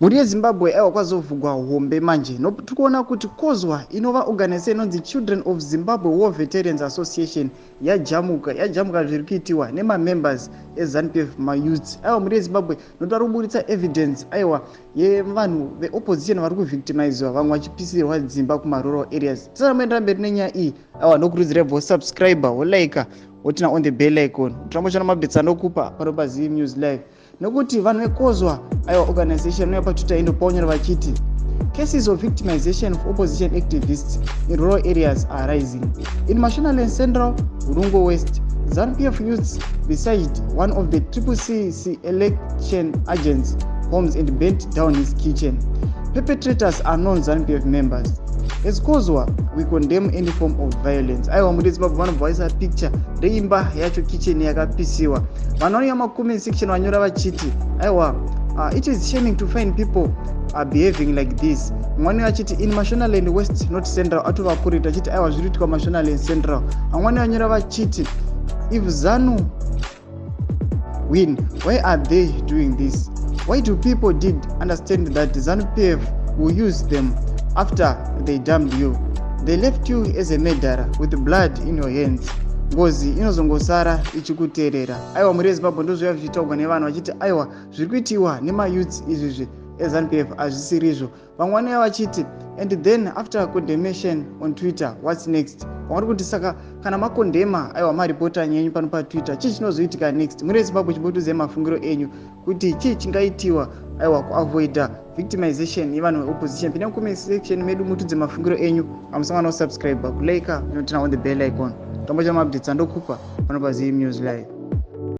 Mhuri yeZimbabwe, aiwa, kwazovhugwa hombe manje. No, tiri kuona kuti Kozwa, inova organization inonzi Children of Zimbabwe War Veterans Association, yajamuka, yajamuka zviri kuitiwa nemamembers eZANU PF mayouths. Aiwa, mhuri yeZimbabwe, nokuti vari kuburitsa evidence, aiwa, yevanhu veopposition vari kuvictimizwa, vamwe vachipisirwa dzimba kumarural areas. Tisana moendera mberi nenyaya iyi, aiwa, ndokurudzira bvo subscribe, wolike, woturn on the bell icon, utiramba uchiona maupdates anokupa pano paZim News Live. Nokuti vanhu veKozwa, aiwa, organization uya paTwitter indopaonyora vachiti, "Cases of victimization of opposition activists in rural areas are rising. In Mashonaland Central, Hurungwe West, ZANU PF youths besieged one of the Triple C election agents' homes and burnt down his kitchen. Perpetrators are known ZANU PF members. As Kozwa, we condemn any form of violence." Aiwa, muri Zimbabwe, vanobva vaisa picture reimba yacho, kitchen yakapisiwa. Vanhu vanouya macomment section vanyora vachiti, aiwa, "It is shaming to find people are behaving like this." Mumwe achiti, "In Mashonaland West, not Central." Atovakurita achiti, aiwa, zviri kuitika Mashonaland Central. Vamwani vanyora vachiti, "If ZANU win, why are they doing this? Why do people did understand that ZANU PF will use them after they dumped you? They left you as a murderer with blood in your hands. Ngozi inozongosara ichikuteerera." Aiwa, muri yeZimbabwe, ndozviya zvichitaurwa nevanhu vachiti, aiwa, zviri kuitiwa nemayouths izvizvi eZANU PF hazvisirizvo. Vamwe vanouya vachiti, "And then after condemnation on Twitter, what's next?" Vamwe vari kuti, saka kana makondema, aiwa, maripota nyenyu pano paTwitter, chii chinozoitika next? Muri yeZimbabwe, chimbotiudzai mafungiro enyu kuti chii chingaitiwa, aiwa, kuavoida victimization yevanhu veopposition. Pinda mucomment section medu mutudze mafungiro enyu. Amusangana kusubscribe, kulike, noturn on the bell icon, tombo chamaupdates andokupa pano paZim News Live.